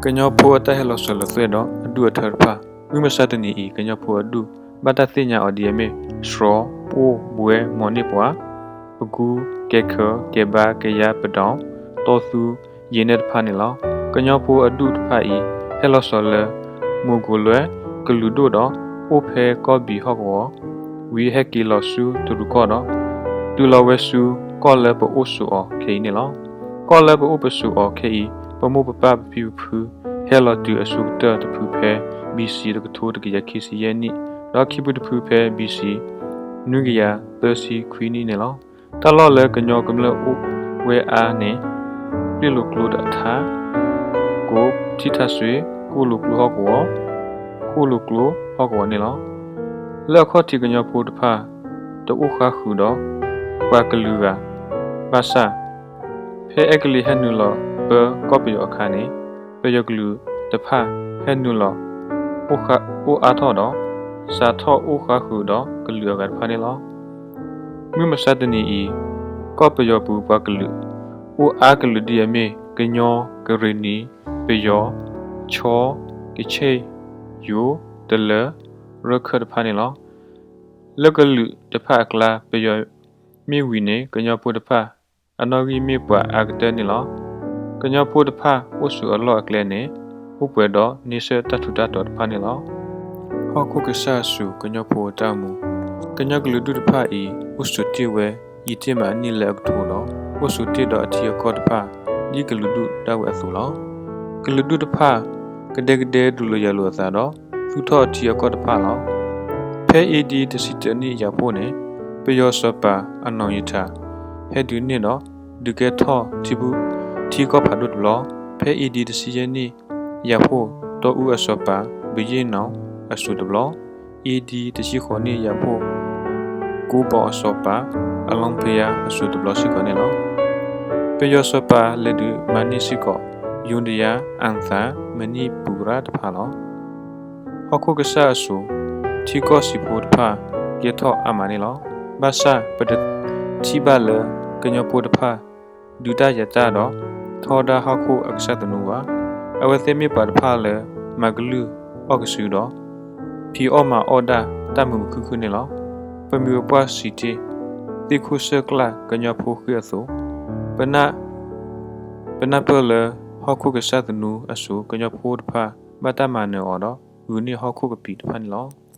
ကညီဖိအတၢ်ဟဲလီၤစၢၤလီၤသွဲၣ်ဒီးအဒူၣ်အထၢတဖၣ်. မုၢ်မဆါတနံၤအံၤ ကညီဖိအဒူၣ် ဘၣ်တၢ်သ့ၣ်ညါအီၤဒ်အမ့ၢ် စှီၤ, အိၣ်, ဘှဲ, မီၣ်န့ၢ်ပှၤ, ပကူ, ကဲခၢ, ကဲဘါ, ကယါ, ပဒီၣ်, တီသူ, ယံာ်နဲၣ်တဖၣ်န့ၣ်လီၤ. ကညီဖိအဒူၣ်တဖၣ်အံၤ ဟဲလီၤစၢၤလၢ မိၢ်ကိးလွဲ ကလုာ်ဒိၣ်ဒီး အိၣ်ဖဲကီၢ်ဘံၣ်ဟီၣ်ကဝီၤ ဝံၤဟဲက့ၤလီၤဆူတရူးကီၢ်ဒီး တုၤလီၤဝဲဆူ ကီၢ်လၢပအိၣ်ဆိးအီၤခဲအံၤန့ၣ်လီၤ. ကီၢ်လၢပအိၣ်ပဆိးအီၤခဲအံၤ ပမိၢ်ပပၢ်ပဖံပဖု ဟဲလီၤတုၤအဆိကတၢၢ်တဖုဖဲ B C တကထိတကယၤခံဆံယဲၢ်နံၣ်, ဒီးခံဖုတဖုဖဲ B C နွံကယၤသၢဆံခွံနံၣ်န့ၣ်လီၤ. တၢ်လီၢ်လၢကညီကမျၢၢ်အိၣ်ဝဲအါန့ၣ် ပျ့ၢ်လိာ်ကျိတထါ, ကိးထံထၣ်စွ့, ကိၣ်လိာ်ကျိဟီၣ်ကဝီၤ, ဃိၣ်လိာ်ကျိဟီၣ်ကဝီၤန့ၣ်လီၤ. လၢအခီၣ်ထံးကညီဖိတဖၣ် တအိၣ်ဃါဃုာ်ဒီး ပှၤကလုာ်ဂၤ, ဘၣ်ဆၣ် ဖဲအဲကလံးဟဲနုာ်လီၤပၢကီၢ်ပယီၤအခါန့ၣ် ပယီၤကလုာ်တဖၣ်ဟဲနုာ်လီၤ အိၣ်အါထီၣ်ဒီး စးထီၣ်အိၣ်ဃါဃုာ်ဒီးကလုာ်အဂၤတဖၣ်န့ၣ်လီၤ. မုၢ်မဆါတနံၤအံၤ ကီၢ်ပယီၤပူၤပှၤကလုာ် အိၣ်အါကလုာ်ဒ်အမ့ၢ် ကညီ, ကရ့ၣ်နံၤ, ပယီၤ, ခၠီ, ကဆ့ၣ်, ယိၤ, တလၢၤ, ရခၢၣ်တဖၣ်န့ၣ်လီၤ. လၢကလုာ်တဖၣ်အကျါ ပယီၤမ့ၢ်ဝံၤန့ၣ် ကညီဖိတဖၣ် အနီၣ်ဂံၢ်မ့ၢ်ပှၤအါကတၢၢ်န့ၣ်လီၤ. ကညီဖိတဖၣ်အိၣ်ဆိးအလီၢ်အကျဲန့ၣ် အိၣ်ပှဲၤဒီးန့ဆၢၣ်တၢ်ထူးတၢ်တီၤတဖၣ်န့ၣ်လီၤ. ဟီၣ်ခိၣ်ကစၢ်အစိၤ ကညီဖိအတၢ်အိၣ်မူ. ကညီကလုာ်ဒူၣ်တဖၣ်အံၤ အိၣ်ဆိးတ့ၢ်ဝဲ ယံာ်တ့ၢ်မးအနံၣ်လၢအကထိဒီး အိၣ်ဆိးတ့ၢ်ဒီးအထံအကီၢ်တဖၣ် ဒ်ကလုာ်ဒူၣ်ဒၣ်ဝဲအသိးလီၤ. ကလုာ်ဒူၣ်တဖၣ် ကဒဲကဒဲဒုးလိာ်ယၤလိာ်အသးဒီး သူၣ်ထီၣ်အထံအကီၢ်တဖၣ်လီၤ. ဖဲ A D တဆံတၢနံၣ်ယၤဖှိၣ်န့ၣ် ပယီၤစီၤပၤအနီၢ်ယထၣ် ဟဲဒုးန့ၢ်ဒီး ဒုးကဲထီၣ်ထံကီၢ်ဖးဒိၣ်တဘျီ. ဖဲ A D တဆံယဲၢ်နံၣ်ယၤဖှိၣ် တီအူအစီၤပၤ ဘုယ့ၣ်နီၣ်အစိၤတဘျီ, A D တဆံဃိးနံၣ်ယၤဖှိၣ် ကူပီၤအစီၤပၤ အလီဖယါအစိၤတဘျီစ့ၢ်ကီးန့ၣ်လီၤ. ပယီၤစီၤပၤလဲၤဒုးမၤန့ၢ်စ့ၢ်ကီး ယိၤဒယါ, အၣ်သၣ်, မနံၣ်ပူၤရၣ်တဖၣ်လီၤ. ဟီၣ်ခိၣ်ကစၢ်အစိၤ ထံကီၢ်ဆံးဖိတဖၣ် ကဲထီၣ်အါမးန့ၣ်လီၤ. ဘၣ်ဆၣ်ပတထံၣ်ဘၣ်လၢ ကညီဖိတဖၣ် ဒုးတၢ်ယၤတၢ်ဒီး ထီဒါဟီၣ်ခိၣ်အကစၢ်သနူဘၣ်. အဝဲသ့ၣ်မ့ၢ်ပှၤတဖၣ်လၢ မၤကလုၢ်အီၣ်ကစုဒီး ဖံးအီၣ်မၤအီၣ်ဒၣ်တၢ်မုာ်မုာ်ခုၣ်ခုၣ်န့ၣ်လီၤ. ပမိၢ်ပပၢ်စံးတ့ၢ် သ့ၣ်ခိၣ်ဆၢကျၢ်ကညီဖိဃ့ၢ်အသိး, ပနၢ်ပၢၢ်လၢ ဟီၣ်ခိၣ်ကစၢ်သနူအစိၤ ကညီဖိတဖၣ် ဘၣ်တၢ်မၤနၢၤအီၤဒီး ဂုာ်န့ၢ်ဟီၣ်ခိၣ်ကပံာ်တဖၣ်န့ၣ်လီၤ.